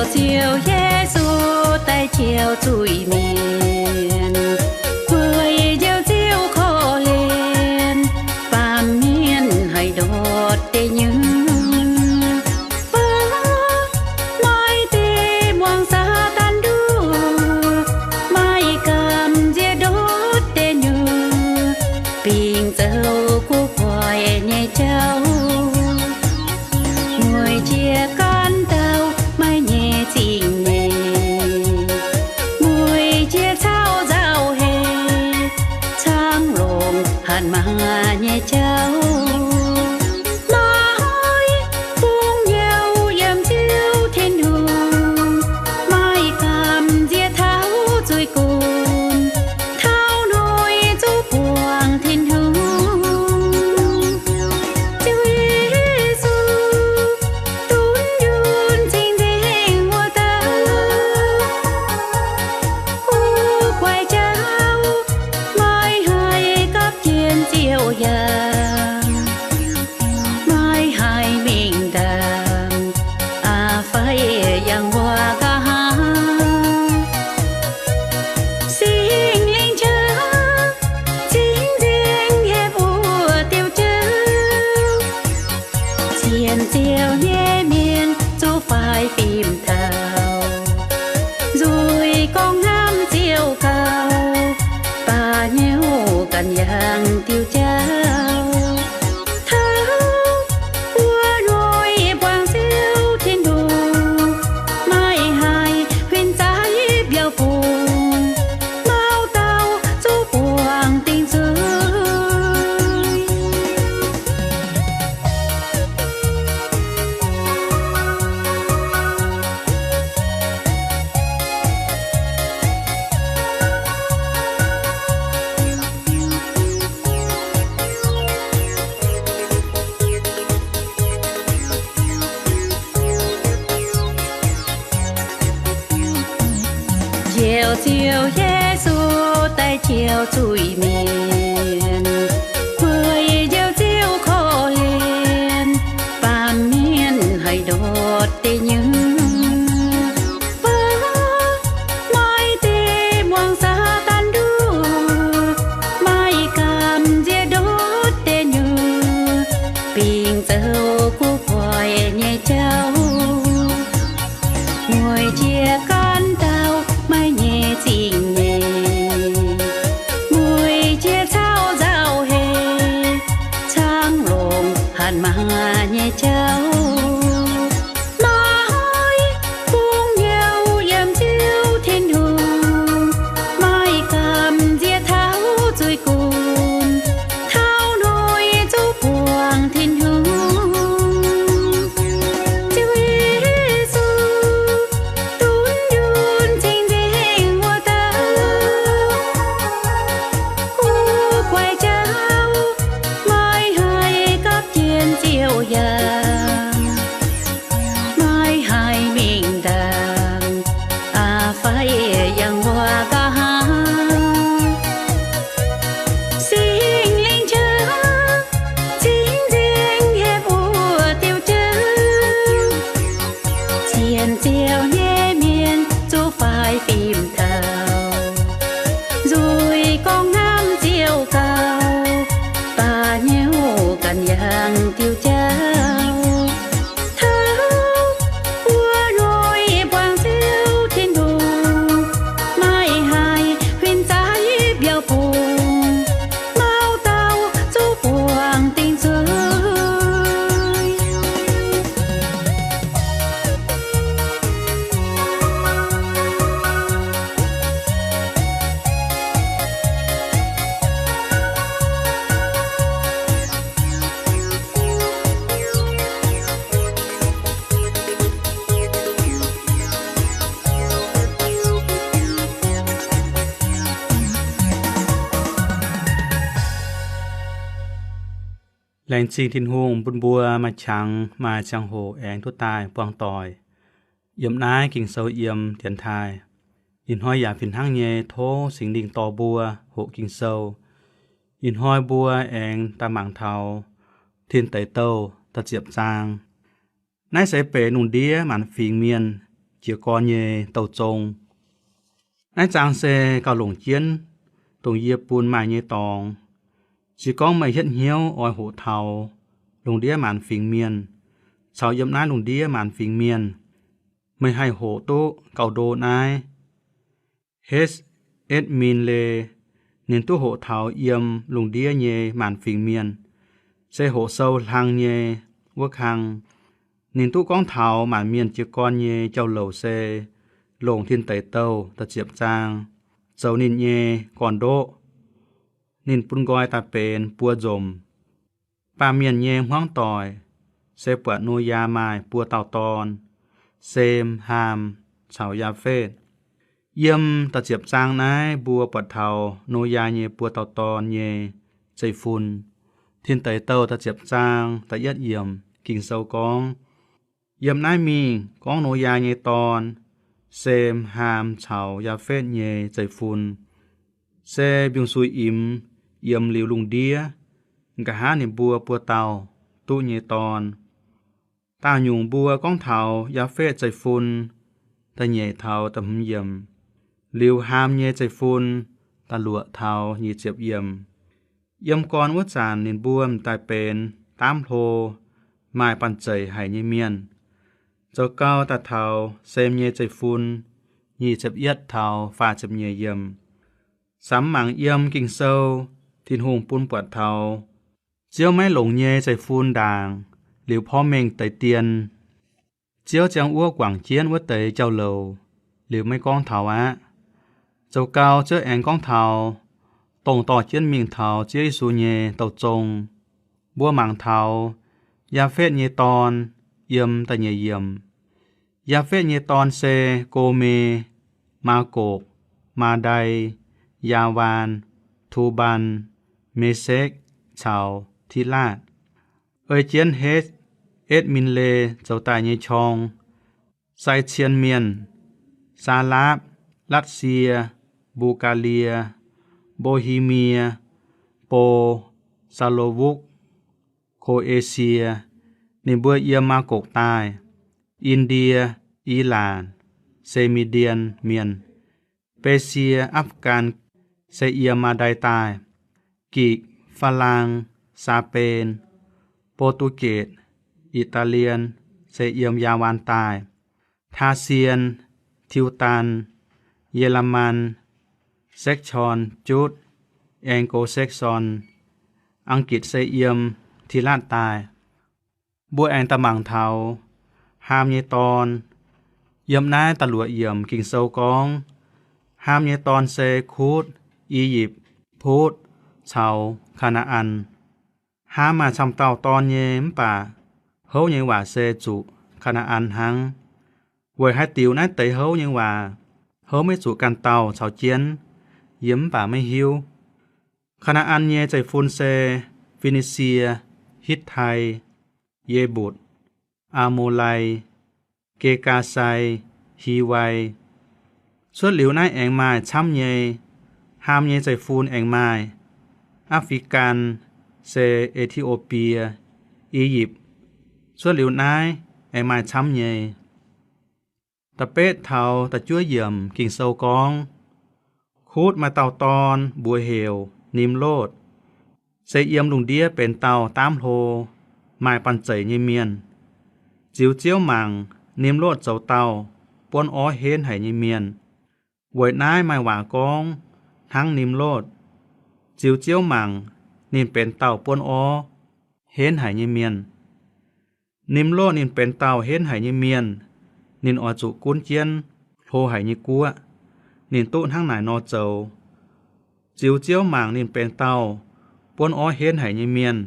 Ziouv Yesu daaih ziouc zuiz-mienh, weic njoux Ziouv korv-lienh baamh mienh haih ndortv deic nyuoqc. Maiv deix muangx Saadaan nduov, maaih gamh nziex ndortv deic nyuoqc, bingx zoux guv buoic nyei jauv. Mueiz jiex ganh dauh maiv nyei zingh nyeic, mueiz jiex caux nzauh heix, caangv longc hatc maaz nyei jauv. Maaih bung hnyouv yiem Ziouv Tin-Hungh, maaih gamh nziex taux zuiz-gunv, taux noic zuqc buangh Tin-Hungh. Ziouv Yesu, dunv yunh cing-nzengc wuov dauh, guv buoic jauv, maiv haih gapv jienv Ziouv yangh, maiv haih mingh ndaangc, aa, fai yangh wuov nqa'haav. Singx Lingh Jauv cing-nzengc hepv wuov diuh jauv, sienx Ziouv nyei mienh zuqc faix fim taux, nzuih gorngv hnamv Ziouv gauh, baac hnyouv ganh yangh diuh jauv. Taux wuov noic buangh Ziouv Tin-Hungh, maiv haih huin zaaix mbiauh bung, mauv dauh zuqc buangh dingc zuiz. Njoux Ziouv Yesu daaih ziouc zuiz-mienh, weic njoux Ziouv korv-lienh baamh mienh haih ndortv deic nyuoqc. Maiv deix muangx Saadaan nduov, maaih gamh nziex ndortv deic nyuoqc, bingx zoux guv buoic nyei jauv. Mueiz jiex ganh dauh maiv nyei zingh nyeic, mueiz jiex caux nzauh heix, caangv longc hatc maaz nyei jauv. Maaih bung hnyouv yiem Ziouv Tin-Hungh, maaih gamh nziex taux zuiz-gunv, taux noic zuqc buangh Tin-Hungh. Ziouv Yesu, dunv yunh cing-nzengc wuov dauh, guv buoic jauv, maiv haih gapv jienv Ziouv yangh, maiv haih mingh ndaangc, aa, fai yangh wuov nqa'haav. Singx Lingh Jauv cing-nzengc hepv wuov diuh jauv, sienx Ziouv nyei mienh zuqc faix fim taux, nzuih gorngv hnamv Ziouv gauh, baac hnyouv ganh yangh diuh jauv. Taux wuov noic buangh Ziouv Tin-Hungh, maiv haih huin zaaix mbiauh bung, mauv dauh zuqc buangh dingc zuiz. Laengz zingh Tin-Hungh bun mbuo maaih qangx maaih ziangh hoc aengx duqv daaih buangh doic yiem naaiv Ging-Sou yiem dienx taaih. Ih hnoi yaac fih hnangv nyei tov Singx Lingh dorh mbuo hoqc Ging-Sou. Ih hnoi mbuo aengx daaih mangc taux Tin Deic Douh da'ziepc zaang. Naaiv se benx lungh ndiev maanc fingx mienh jiez gorn nyei douh zong. Naaiv zaang se gauh longc jienv dongh yie bun maaih nyei dorngx. Se gorngv meih hietv hnyouv oix hoqc taux lungh ndiev maanc fingx mienh caux yiem naaiv lungh ndiev maanc fingx mienh, meih haih hoqc duqv gauh ndo naaiv. H. Edmund Lee, ninh duqv hoqc taux yiem lungh ndiev nyei maanc fingx mienh, se hoqc sou hlang nyei wuov kang. Ninh duqv gorngv taux maanc mienh jiez gorn nyei jauv-louc se longc Tin Deic Douh da'ziepc zaang zoux ninh nyei gorn-ndoqv. Ninh bun nqoi daaih benx buo nzomc. Baamh mienh nyei hmuangv doic se buatc Noyaa maaih buo dauh dorn, Sem, Haam caux Yaafetv. Yiem da'ziepc zaang naaiv mbuo buatc taux Noyaa nyei buo dauh dorn nyei zeiv-fun. Tin Deic Douh da'ziepc zaang da'yietv yiemc Ging-Sou gorngv, yiem naaiv mingh gorngv Noyaa nyei dorn, Sem, Haam caux Yaafetv nyei zeiv-fun, se mbiungc-suiv-imx yiemx liuz lungh ndiev, nqa'haav ninh mbuo buo dauh duqv nyei dorn. Daauh nyungc mbuo gorngv taux Yaafetv zeiv-fun, da'nyeic taux da'hmz yiemc, liuz Haam nyei zeiv-fun, da'luoqc taux nyic ziepc yiemc. Yiem gorn wuov zanc ninh mbuo m'daaih benx daamv hlo, maaih banh zeic haic nyei mienh. Zoux gau daaih taux Sem nyei zeiv-fun, nyic ziepc yietv taux faah ziepc nyeic yiemc. Samx mangc yiem Ging-Sou, Tin-Hungh bun buatc taux Ziouv maiv longc nyei zeiv-fun ndaangc liuz porv mengh deix dien. Ziouv ziangh wuov guangc jienv wuov deix jauv-louc liuz maiv gorngv taux aqv. Zoux gau Ziouv aengx gorngv taux dongh dorh jienv mingh taux Ziouv Yesu nyei douh zong. Mbuo mangc taux Yaafetv nyei dorn, yiem da'nyeic yiemc. Yaafetv nyei dorn se Gome, Maagokc, Maadai, Yaavaan, Tubaan, Mesekv caux Tilaatv. Ei jienv Hetv, Etc^min^le zoux daaih nyei qorng, Sai^cien Mienh, Saalaapv, Latv^sie, Mbulv^gaa^lie, Mbo^hi^mie, Bo, Saa^lo^wukv, Ko^e^sie, ninh mbuo yiem Maagokc daaih, In^ndie, Ilaanc, se Mi^ndien Mienh, Besie, Apv^gaan, se yiem Maadai daaih, Gikc, Faalaang, Saa^ben, Bo^tu^getc, Ii^daa^lien, se yiem Yaavaan daaih, Taarsien, Tiudan, Ye^laa^man, Sekv^torn, Jutv, Ang^go^sekv^son, Ang^gitc, se yiem Tilaatv daaih. Mbuo aengx daaih mangc taux Haam nyei dorn. Yiem naaiv da'luoqc yiemc Ging-Sou gorngv, Haam nyei dorn se Kutv, I^yipv, Putv caux Kaa^naa^an. Haam maaih camv dauh dorn nyei mv baac houv nyei waac se zuqc Kaa^naa^an hnangv. Weic haaix diuc naaiv deix houv nyei waac houv maiv zuqc ganh dauh caux jienv, yie mv baac maiv hiuv. Kaa^naa^an nyei zeiv-fun se Fi^ni^sie, Hitv^tai, Yebutc, Aa^mo^lai, Ge^gaa^sai, Hiwai. Cuotv liuz naaiv aengx maaih camv nyei. Haam nyei zeiv-fun aengx maaih Apc^fi^gaan, se E^ti^o^bie, I^yipv. Cuotv liuz naaiv aengx maaih camv nyei. Da'betv taux da'juov yiemc Ging-Sou gorngv, Kutv maaih dauh dorn mbuox heuc Nimlotv, se yiem lungh ndiev benx dauh daamv hlo, maaih banh zeic nyei mienh. Ziux Ziouv mangc, Nimlotv zoux dauh buonv orv henv haic nyei mienh. Weic naaiv maaih waac gorngv hnangv Nimlotv. Ziux Ziouv mangc, ninh benx dauh buonv orv henv haic nyei mienh. Nimlotv ninh benx dauh henv haic nyei mienh, ninh oix zuqc gunv jienv hlo haic nyei guoqv. Ninh duqv hnangv naaic nor zoux. Ziux Ziouv mangc ninh benx dauh buonv orv henv haic nyei mienh.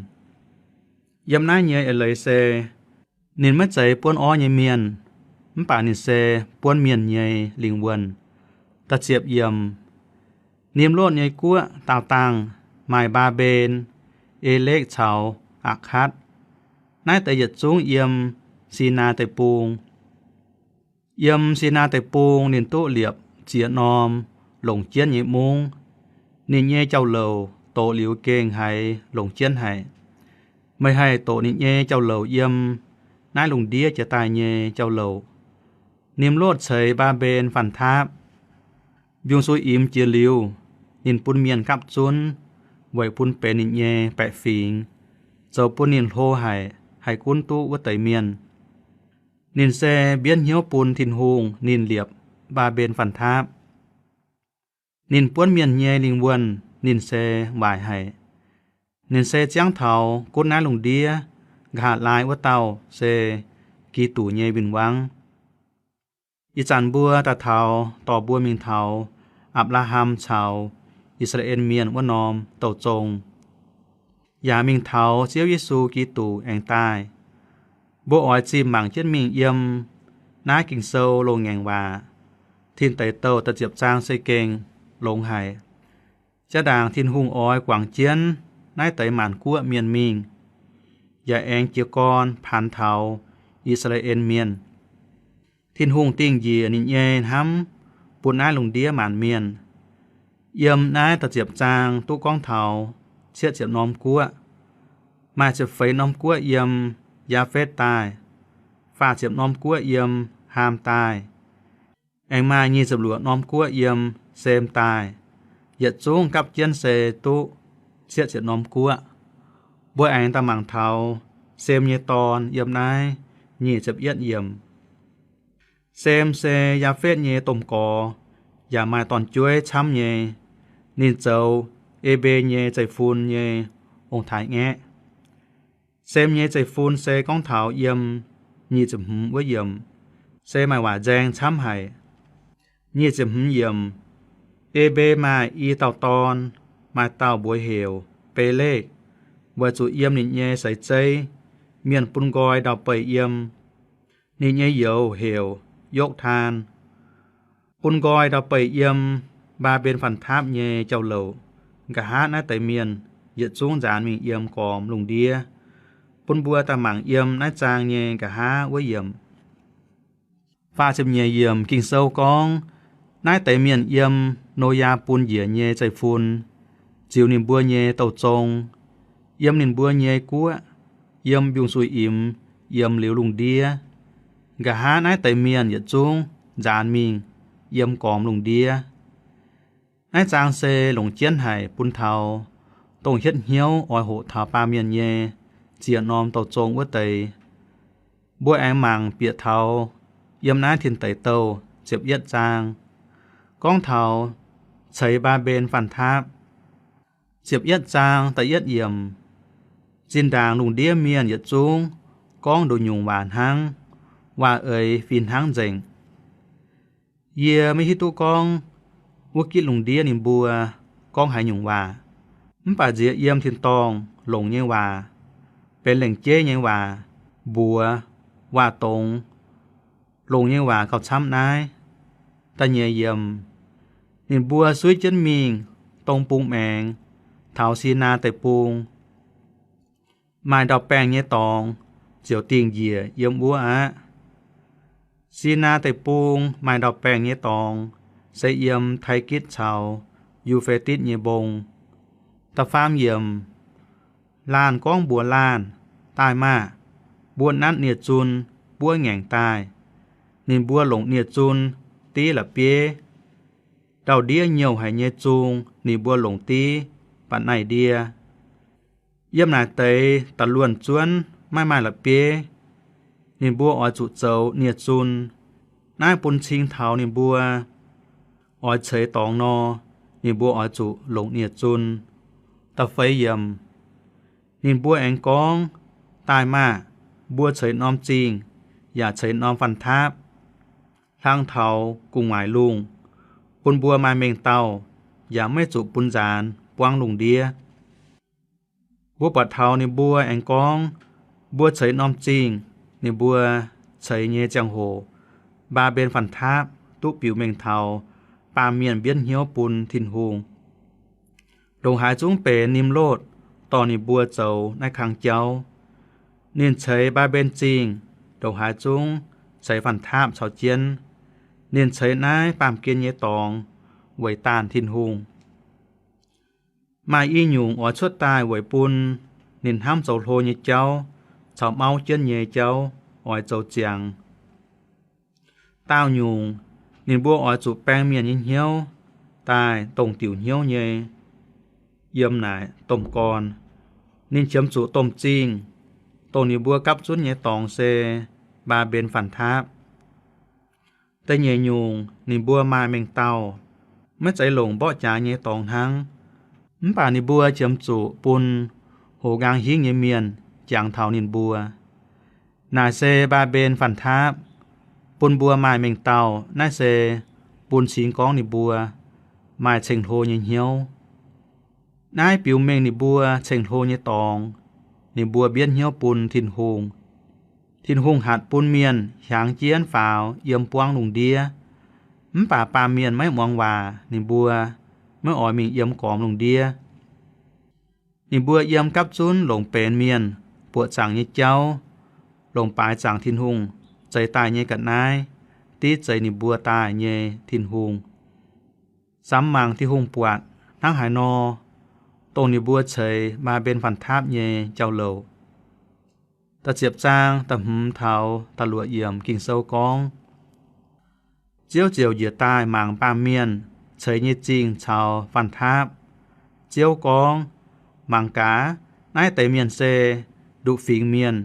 Yiem naaiv nyei eix leiz se, ninh maiv zeiz buonv orv nyei mienh, mv baac ninh se buonv mienh nyei lingh wuonh. Da'ziepc yiemc, Nimlotv nyei guoqv daauh dangh maaih Mbaa^mben, Elekv caux Aqkatv. Naaiv deix yietc zungv yiem Sinaa Deic-Bung. Yiem Sinaa Deic-Bung ninh duqv liepc ziex norm longc jienv nyei mungv. Ninh nyei jauv-louc doqc liuz gengh haiz longc jienv haic. Meih haih doqc ninh nyei jauv-louc yiem naaiv lungh ndiev jiex daaih nyei jauv-louc. Nimlotv ceix Mbaa^mben Fanh Taapv. Mbiungc-Suiv Imx jiex liuz, ninh bun mienh gapv zunv weic bun benx ninh nyei baeqc fingx, zoux bun ninh hlo haic, haih gunv duqv wuov deix mienh. Ninh se mbienv hnyouv bun Tin-Hungh ninh liepc Mbaa^mben Fanh Taapv. Ninh buonv mienh nyei lingh wuonh ninh se waaic haic. Ninh se ziangv taux gunv naaiv lungh ndiev nqa'haav laai wuov dauh se Giduc nyei win-wangv. Ih zanc mbuo daaih taux dorh mbuo mingh taux Apc^laa^ham caux I^saa^laa^en Mienh wuov norm douh zong, yaac mingh taux Ziouv Yesu Giduc aengx daaih. Mbuo oix zimh mangc jienv mingh yiem naaiv Ging-Sou loz-ngaengc waac, Tin Deic Douh da'ziepc zaang se gengh longx haic. Jaa-ndaangc Tin-Hungh oix guangc jienv naaiv deix maanc guoqv mienh mingh, yaac aengx jiez gorn paanx taux I^saa^laa^en Mienh. Tin-Hungh dingh njiec ninh nyei hnamv bun naaiv lungh ndiev maanc mienh. Yiem naaiv da'ziepc zaang duqv gorngv taux cietv ziepc norm guoqv. Maaih ziepc feix norm guoqv yiem Yaafetv daaih, faah ziepc norm guoqv yiem Haam daaih, aengx maaih nyic ziepc luoqc norm guoqv yiem Sem daaih. Yietc zungv gapv jienv se duqv cietv ziepc norm guoqv. Mbuo aengx daaih mangc taux Sem nyei dorn yiem naaiv nyic ziepc yietv yiemc. Sem se Yaafetv nyei domh gorx, yaac maaih dorn-jueiv camv nyei. Ninh zoux Eebe nyei zeiv-fun nyei ong-taaix-ngaeqv. Sem nyei zeiv-fun se gorngv taux yiem nyic ziepc hmz wuov yiemc, se maaih waac nzaeng camv haic. Nyic ziepc hmz yiemc, Eebe maaih i dauh dorn, maaih dauh mbuox heuc Beletv, weic zuqc yiem ninh nyei seix zeiv, mienh bun nqoi ndau-beih yiem. Ninh nyei youz heuc Yoktaan. Bun nqoi ndau-beih yiem Mbaa^mben Fanh Taapv nyei jauv-louc, nqa'haav naaiv deix mienh yietc zungv nzaanx mingh yiem gormx lungh ndiev. Bun mbuo daaih mangc yiem naaiv zaang nyei nqa'haav wuov yiemc. Faah ziepc nyeic yiemc Ging-Sou gorngv, naaiv deix mienh yiem Noyaa bun njiec nyei zeiv-fun, ziux ninh mbuo nyei douh zong, yiem ninh mbuo nyei guoqv, yiem mbiungc-suiv-imx, yiem liuz lungh ndiev. Nqa'haav naaiv deix mienh yietc zungv nzaanx mingh yiem gormx lungh ndiev. Naaiv zaang se longc jienv haic bun taux dongh hietv hnyouv oix hoqc taux baamh mienh nyei ziec norm douh zong wuov deix. Mbuo aengx mangc bieqc taux yiem naaiv Tin Deic Douh ziepc yietv zaang, gorngv taux ceix Mbaa^mben Fanh Taapv. Ziepc yietv zaang da'yietv yiemc, zinh ndaangc lungh ndiev mienh yietc zungv gorngv nduqc nyungc waac hnangv, waac-eix fih hnangv nzengc. Yie maiv hiuv duqv gorngv wuov gitv lungh ndiev ninh mbuo gorngv haaix nyungc waac, mv baac nziex yiem tin-dorngh longc nyei waac, benx lengc jeiv nyei waac, mbuox waac dongx longc nyei waac gauh camv naaiv. Da'nyeic yiemc, ninh mbuo suiv jienv mingh dong bung maengx, taux Sinaa Deic-Bung. Maaih ndau-baengh nyei dorngx ziouc dingh njiec yiem wuov aqv. Sinaa Deic-Bung maaih ndau-baengh nyei dorngx se yiem Taigitv caux Yu^fe^ditv nyei mbong. Da'faam yiemc, laanh gorngv mbuox laanh, Daaih maah! Mbuo nanv nie-zun buov ngaengc daaih. Ninh mbuo longc nie-zun div la'bieiv. Ndau-ndiev nyouh haic nyei zung ninh mbuo longc div ba'naih ndie. Yiem naaic deix da'luonh zuonv maiv maaih la'bieiv. Ninh mbuo oix zuqc zoux nie-zun. Naaiv bun cing taux ninh mbuo oix ceix dorngx nor, ninh mbuo oix zuqc longc nie-zun. Da'feix yiemc, ninh mbuo aengx gorngv, Daaih maah! Mbuo ceix norm zingh yaac ceix norm fanh taapv hlang taux gu'nguaaic lungh, bun mbuo maaih mengh dauh, yaac maiv zuqc bun nzaanx buangv lungh ndiev. Mbuo buatc taux ninh mbuo aengx gorngv, Mbuo ceix norm zingh. Ninh mbuo ceix nyei ziangh hoc, Mbaa^mben fanh taapv duqv biux mengh taux baamh mienh mbienv hnyouv bun Tin-Hungh. Ndongc haaix zungv benx Nimlotv dorh ninh mbuo zoux naaiv kang jauv. Ninh ceix Mbaa^mben zingh, ndongc haaix zungv ceix fanh taapv caux jienv. Ninh ceix naaiv baamh gen nyei dorngx weic daanh Tin-Hungh. Maaih i nyungc oix cuotv daaih weic bun ninh hnamv zoux hlo nyei jauv caux mauv jienv nyei jauv oix zoux ziangx. Daauh nyungc, ninh mbuo oix zuqc baeng mienh nyei hnyouv daaih dongh diuc hnyouv nyei yiem naaic domh gorn. Ninh qiemx zuqc domh zingh, dongh ninh mbuo gapv zunv nyei dorngx se Mbaa^mben Fanh Taapv. Da'nyeic nyungc, ninh mbuo maaih mengh dauh, maiv zeiz longc mborqv jaax nyei dorngx hnangv. Mv baac ninh mbuo qiemx zuqc bun hoqc nqaang hingv nyei mienh jangx taux ninh mbuo. Naaic se Mbaa^mben Fanh Taapv bun mbuo maaih mengh dauh. Naaiv se bun cingx gorngv ninh mbuo maaih ceng-hlo nyei hnyouv. Naaiv biux mengh ninh mbuo ceng-hlo nyei dorngx, ninh mbuo mbienv hnyouv bun Tin-Hungh. Tin-Hungh hatc bun mienh hiaangx jienv faaux yiem buangv lungh ndiev. Mv baac baamh mienh maiv muangx waac, ninh mbuo maiv oix mingh yiem gormx lungh ndiev. Ninh mbuo yiem gapv zunv longc benx mienh buoqc zaangc nyei jauv, longc baaix zaangc Tin-Hungh zeix daaih nyei ga'naaiv, div zeix ninh mbuo daaih nyei Tin-Hungh. Samx mangc Tin-Hungh buatc hnangv haaix nor, dongh ninh mbuo ceix Mbaa^mben Fanh Taapv nyei jauv-louc. Da'ziepc zaang da'hmz taux da'luoqc yiemc Ging-Sou gorngv, Ziouv ziouc njiec daaih mangc baamh mienh ceix nyei zingh caux fanh taapv. Ziouv gorngv, Mangc gaax, naaiv deix mienh se nduqc fingx mienh,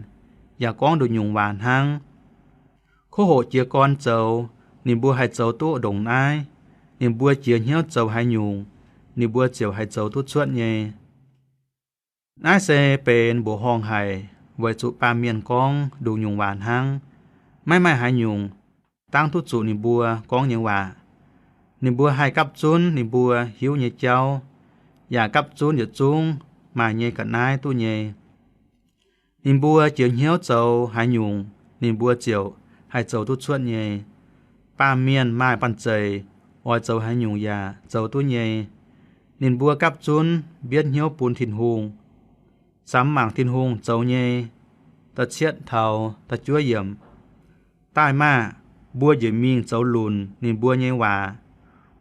yaac gorngv nduqc nyungc waac hnangv. Ko hoqc jiez gorn zoux, ninh mbuo haih zoux duqv ndongc naaiv. Ninh mbuo jiex hnyouv zoux haaix nyungc, ninh mbuo ziouc haih zoux duqv cuotv nyei. Naaiv se benx mbuoqc horngh haic, weic zuqc baamh mienh gorngv nduqc nyungc waac hnangv. Maiv maaih haaix nyungc dangv duqv zuqc ninh mbuo gorngv nyei waac. Ninh mbuo haih gapv zunv ninh mbuo hiuv nyei jauv, yaac gapv zunv yietc zungv maaih nyei ga'naaiv duqv nyei. Ninh mbuo jiex hnyouv zoux haaix nyungc, ninh mbuo ziouc haih zoux duqv cuotv nyei. Baamh mienh maaih banh zeic oix zoux haaix nyungc yaac zoux duqv nyei. Ninh mbuo gapv zunv mbienv hnyouv bun Tin-Hungh. Samx mangc Tin-Hungh zoux nyei. Da'cietv taux da'juov yiemc. Daaih maah! Mbuo njiec mingh zoux lunc ninh mbuo nyei waac,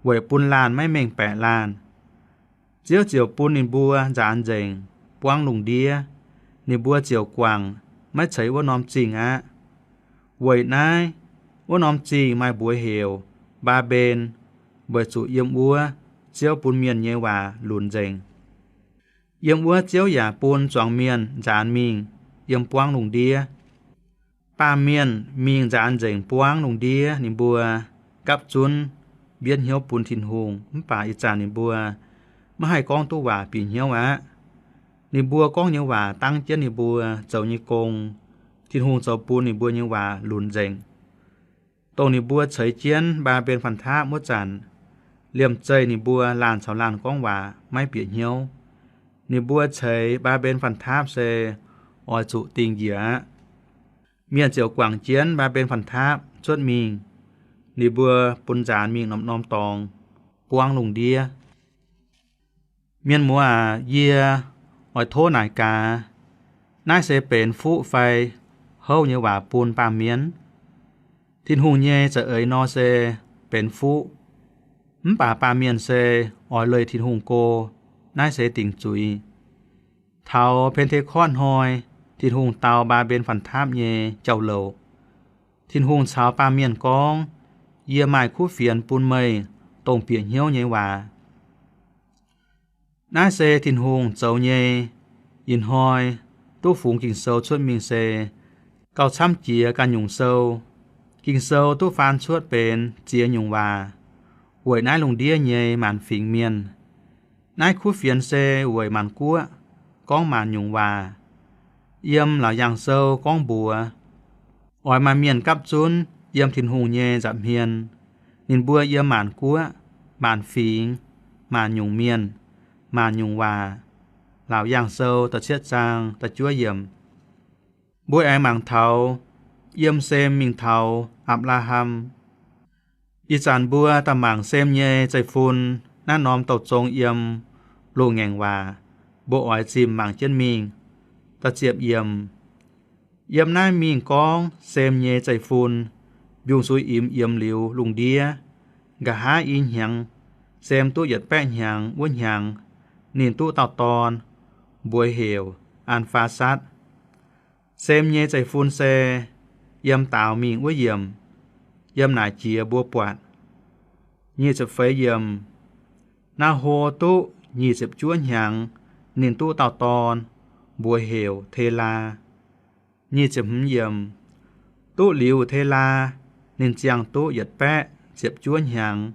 weic bun laanh maiv mengh baeqc laanh. Ziouv ziouc bun ninh mbuo nzaanx nzengc buangv lungh ndiev. Ninh mbuo ziouc guangc maiv ceix wuov norm zingh aqv. Weic naaiv, wuov norm zingh maaih mbuox heuc Mbaa^mben, weic zuqc yiem wuov Ziouv bun mienh nyei waac lunc nzengc. Yiem wuov Ziouv yaac bun zuangx mienh nzaanx mingh yiem buangv lungh ndiev. Baamh mienh mingh nzaanx nzengc buangv lungh ndiev, ninh mbuo gapv zunv mbienv hnyouv bun Tin-Hungh, mv baac ih zanc ninh mbuo maiv haih gorngv duqv waac bieqc hnyouv aqv. Ninh mbuo gorngv nyei waac dangv jienv ninh mbuo zoux nyei gong. Tin-Hungh zoux bun ninh mbuo nyei waac lunc nzengc. Dongh ninh mbuo ceix jienv Mbaa^mben Fanh Taapv wuov zanc, liemh zeih ninh mbuo laanh caux laanh gorngv waac maiv bieqc hnyouv. Ninh mbuo ceix Mbaa^mben Fanh Taapv se oix zuqc dingh njiec aqv. Mienh ziouc guangc jienv Mbaa^mben Fanh Taapv cuotv mingh. Ninh mbuo bun nzaanx mingh norm-norm dorngx buangv lungh ndiev. Mienh muoz aac, yie oix tov naaic gaax, naaiv se benx fuqv fai houv nyei waac bun baamh mienh? Tin-Hungh nyei za'eix nor se benx fuqv, mv baac baamh mienh se oix leih Tin-Hungh go. Naaiv se dingc zuiz. Taux Pen^te^kortv hnoi, Tin-Hungh dau Mbaa^mben Fanh Taapv nyei jauv-louc. Tin-Hungh caux baamh mienh gorngv, Yie maaih kuv fienx bun meih, dongh bieqc hnyouv nyei waac. Naaiv se Tin-Hungh zoux nyei. Ih hnoi duqv fungx Ging-Sou cuotv mingh se gauh camv jiex ganh nyungc sou. Ging-Sou duqv faan cuotv benx ziex nyungc waac weic naaiv lungh ndiev nyei maanc fingx mienh. Naaiv kuv fienx se weic maanc guoqv gorngv maanc nyungc waac. Yiem Laauc Yaangh Sou gorngv mbuox, oix maaih mienh gapv zunv yiem Tin-Hungh nyei nza'hmien. Ninh mbuo yiem maanc guoqv, maanc fingx, maanc nyungc mienh, maanc nyungc waac. Laauc Yaangh Sou da'cietv zaang da'juov yiemc. Mbuo aengx mangc taux yiem Sem mingh taux Apc^laa^ham. Ih zanc mbuo daaih mangc Sem nyei zeiv-fun naaiv norm douh zong yiem loz-ngaengc waac. Mbuo oix zimh mangc jienv mingh. Da'ziepc yiemc. Yiem naaiv mingh gorngv Sem nyei zeiv-fun mbiungc-suiv imx yiemx liuz lungh ndiev. Nqa'haav i hnyangx, Sem duqv yietc baeqv hnyangx wuov hnyangx, ninh duqv dauh dorn, mbuox heuc An^faa^satv. Sem nyei zeiv-fun se yiem daaux mingh wuov yiemc. Yiem naaic jiex mbuo buatc. Nyic ziepc feix yiemc. Naa^ho duqv nyic ziepc juov hnyangx, ninh duqv dauh dorn, mbuox heuc Telaa. Nyic ziepc hmz yiemc. Duqv liuz Telaa, ninh ziangh duqv yietc baeqv ziepc juov hnyangx,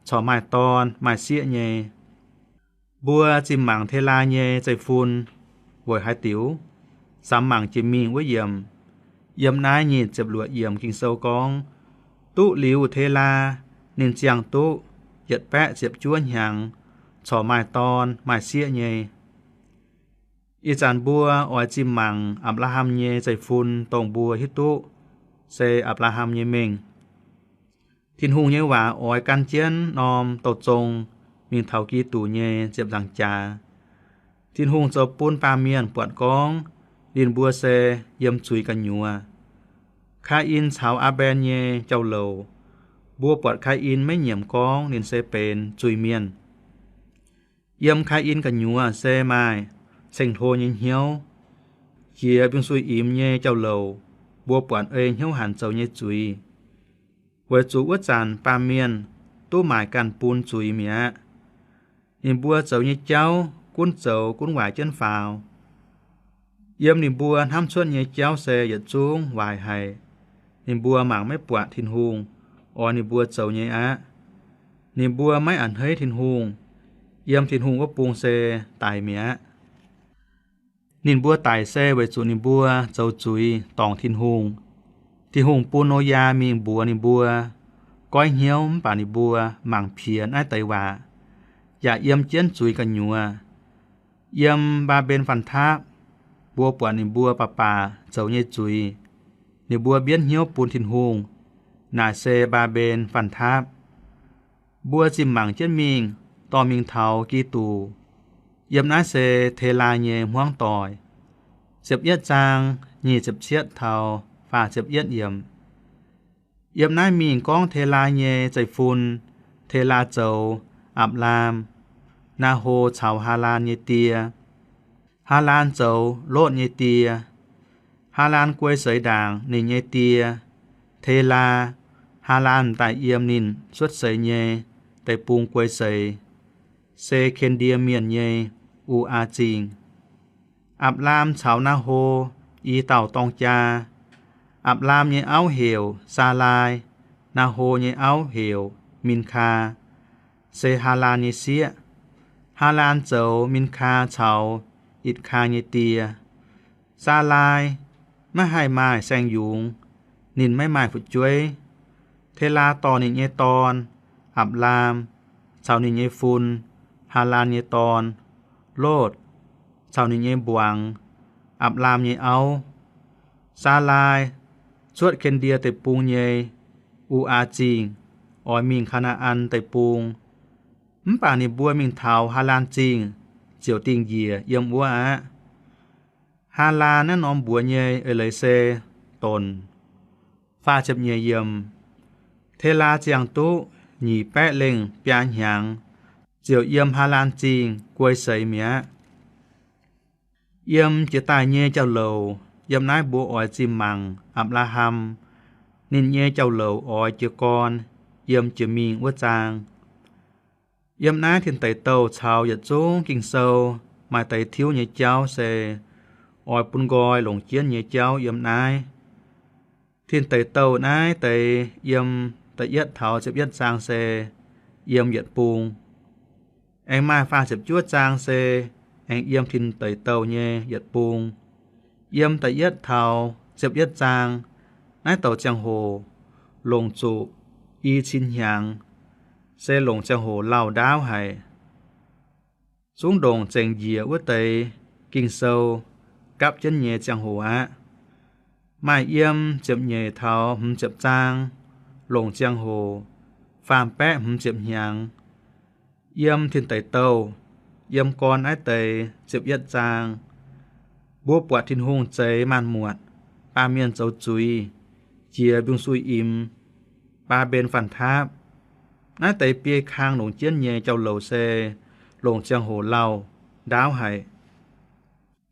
corc maaih dorn maaih sieqv nyei. Mbuo zimh mangc Telaa nyei zeiv-fun weic haaix diuc? Samx mangc jiex mingh wuov yiemc. Yiem naaiv nyic ziepc luoqc yiemc Ging-Sou gorngv, duqv liuz Telaa, ninh ziangh duqv yietc baeqv ziepc juov hnyangx, corc maaih dorn maaih sieqv nyei. Ih zanc mbuo oix zimh mangc Apc^laa^ham nyei zeiv-fun, dongh mbuo hiuv duqv se Apc^laa^ham nyei mengh. Tin-Hungh nyei waac oix gan jienv norm douh zong mingh taux Giduc nyei ziepc nzaangc jaax. Tin-Hungh zoux bun baamh mienh buatc gorngv ninh mbuo se yiem zuiz gu'nyuoz. Kaain caux Aa^mben nyei jauv-louc, mbuo buatc Kaain maiv nyiemc gorngv ninh se benx zuiz-mienh. Yiem Kaain gu'nyuoz se maaih ceng-hlo nyei hnyouv. Jiex Mbing Suiv-Imx nyei jauv-louc, mbuo buatc ei hnyouv hanc zoux nyei zuiz. Weic zuqc wuov zanc baamh mienh duqv maaic ganh bun zuiz mi'aqv. Ninh mbuo zoux nyei jauv gunv zoux gunv waaic jienv faaux. Yiem ninh mbuo hnamv cuotv nyei jauv se yietc zungv waaic haic. Ninh mbuo mangc maiv buatc Tin-Hungh oix ninh mbuo zoux nyei aqv. Ninh mbuo maiv a'hneiv Tin-Hungh. Yiem Tin-Hungh wuov bung se daic mi'aqv. Ninh mbuo daic se weic zuqc ninh mbuo zoux zuiz dorngc Tin-Hungh. Tin-Hungh bun Noyaa mingh mbuox ninh mbuo, goiv hnyouv mv baac ninh mbuo mangc piex naaiv deix waac, yaac yiem jienv zuiz gu'nyuoz. Yiem Mbaa^mben Fanh Taapv, mbuo buatc ninh mbuo baac baac zoux nyei zuiz. Ninh mbuo mbienv hnyouv bun Tin-Hungh, naaic se Mbaa^mben Fanh Taapv. Mbuo zimh mangc jienv mingh, dorh mingh taux Giduc. Yiem naaiv se Telaa nyei hmuangv doic. Ziepc yietv zaang, nyic ziepc cietv taux faah ziepc yietv yiemc. Yiem naaiv mingh gorngv Telaa nyei zeiv-fun. Telaa zoux Apc^laam, Naa^ho caux Haalaan nyei die. Haalaan zoux Lotv nyei die. Haalaan guei seix ndaangc ninh nyei die, Telaa. Haalaan m'daaih yiem ninh cuotv seix nyei deic-bung guei seix, se Ken^ndie Mienh nyei U^aa Zingh. Apc^laam caux Naa^ho i dauh dorng jaa. Apc^laam nyei auv heuc Saalaai, Naa^ho nyei auv heuc Min^kaa, se Haalaan nyei sieqv. Haalaan zoux Min^kaa caux Itc^kaa nyei die. Saalaai maiv haih maaih saeng-yungz, ninh maiv maaih fu'jueiv. Telaa dorh ninh nyei dorn, Apc^laam, caux ninh nyei fun, Haalaan nyei dorn, Lotv, caux ninh nyei mbuangz, Apc^laam nyei auv. Saalaai cuotv Ken^ndie Deic-Bung nyei U^aa Zingh oix mingh Kaa^naa^an Deic-Bung. Mv baac ninh mbuo mingh taux Haalaan Zingh ziouc dingh njiec yiem wuov aqv. Haalaan naaiv norm mbuox nyei eix leiz se donc. Faah ziepc nyeic yiemc. Telaa ziangh duqv nyic baeqv lengh biaa hnyangx, ziouc yiem Haalaan Zingh guei seix mi'aqv. Yiem jiex daaih nyei jauv-louc, yiem naaiv mbuo oix zimh mangc Apc^laa^ham ninh nyei jauv-louc oix jiez gorn yiem jiex mingh wuov zaang. Yiem naaiv Tin Deic Douh caux yietc zungv Ging-Sou maaih deix tiuv nyei jauv se oix bun nqoi longc jienv nyei jauv yiem naaiv. Tin Deic Douh naaiv deix yiem da'yietv taux ziepc yietv zaang se yiem yietc bung. Aengx maaih faah ziepc juov zaang se aengx yiem Tin Deic Douh nyei yietc bung. Yiem da'yietv taux ziepc yietv zaang, naaiv douc ziangh hoc longc zuqc i cin hnyangx, se longc ziangh hoc lauh ndaauv haic. Zungv ndongc zengc njiec wuov deix Ging-Sou gapv jienv nyei ziangh hoc aqv. Maaih yiem ziepc nyeic taux hmz ziepc zaang, longc ziangh hoc faam baeqv hmz ziepc hnyangx. Yiem Tin Deic Douh, yiem gorn naaiv deix ziepc yietv zaang, mbuo buatc Tin-Hungh zeix maanc muotc, baamh mienh zoux zuiz, jiex Mbung Suiv-Imx, Mbaa^mben Fanh Taapv. Naaiv deix biei kang longc jienv nyei jauv-louc se longc ziangh hoc lauh ndaauv haic.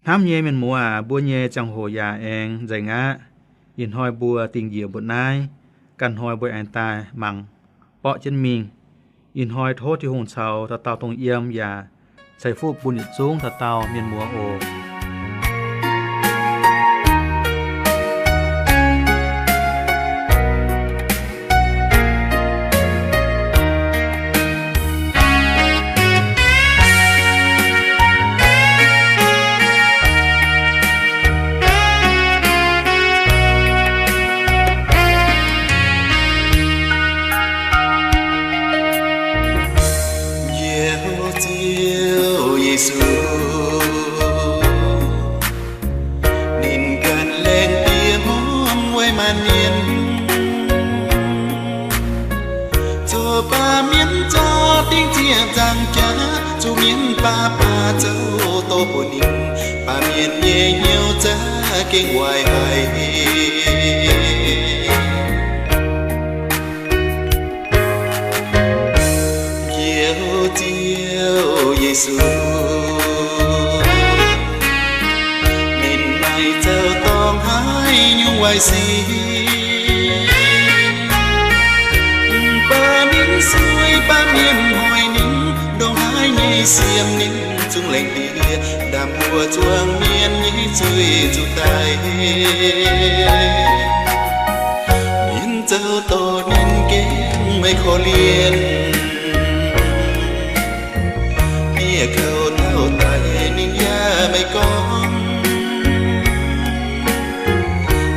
Hnamv nyei mienh muoz aac, mbuo nyei ziangh hoc yaac aengx nzengc aqv. Ih hnoi mbuo dingh njiec mbuoqc naaiv. ganh hnoi mbuo aengx daaih mangc borqv jienv mingh. Ih hnoi tov Tin-Hungh caux dauh dauh dongh yiem yaac ceix fuqv bun yietc zungv dauh dauh mienh muoz oc. Njoux Ziouv Yesu, ninh ganh laengz diex hmuangv weic maanc mienh, zoux baamh mienh zorqv dingc ziec nzaangc jaax, zuqc mienh baav baav zoux dorh bun ninh, baamh mienh nyei hnyouv za'gengh waaic haic. Njoux Ziouv Yesu, ninh maaih zoux dorngx haaix nyungc waaic sic, mv baac ninh sueih baamh mienh hoic ninh, ndongc haaix nyei siemv ninh zungv laengz diex, ndaamv-mbuo zuangx mienh nyei zuiz zuqc daic. Mienh zoux dorh ninh gengh maiv korv-lienh, bieqc kouv tauv daic ninh yaac maiv gorngv.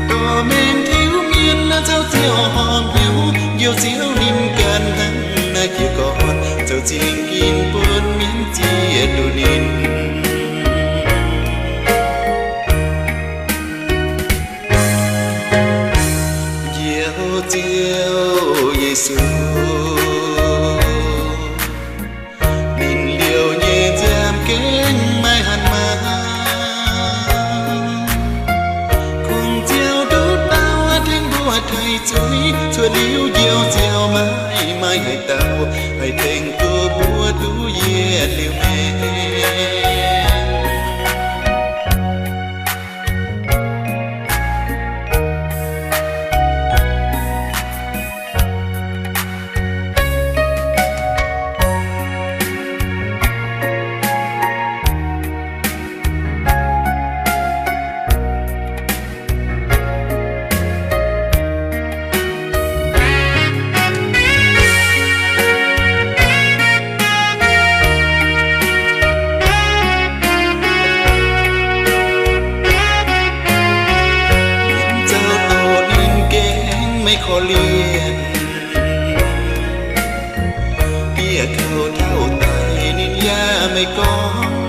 Dorh mengh tiuv mienh zoux ziouc horpc hnyouv, Njoux Ziouv ninh ganh hnangv naaiv jiez gorn zoux zingh ginv bun mienh ziex duqv ninh. Njoux Ziouv Yesu, ninh liouh nyei nziaamv gengh maiv hanc maah. Kungx Ziouv nduqc dauh tengx mbuo taaih zuiz, cuotv liuz Njoux Ziouv maiv maaih haaix dauh haih tengx duqv mbuo duqv yietc liuz maengc. Mienh zoux dorh ninh gengh maiv korv-lienh, bieqc kouv tauv daic ninh yaac maiv gorngv.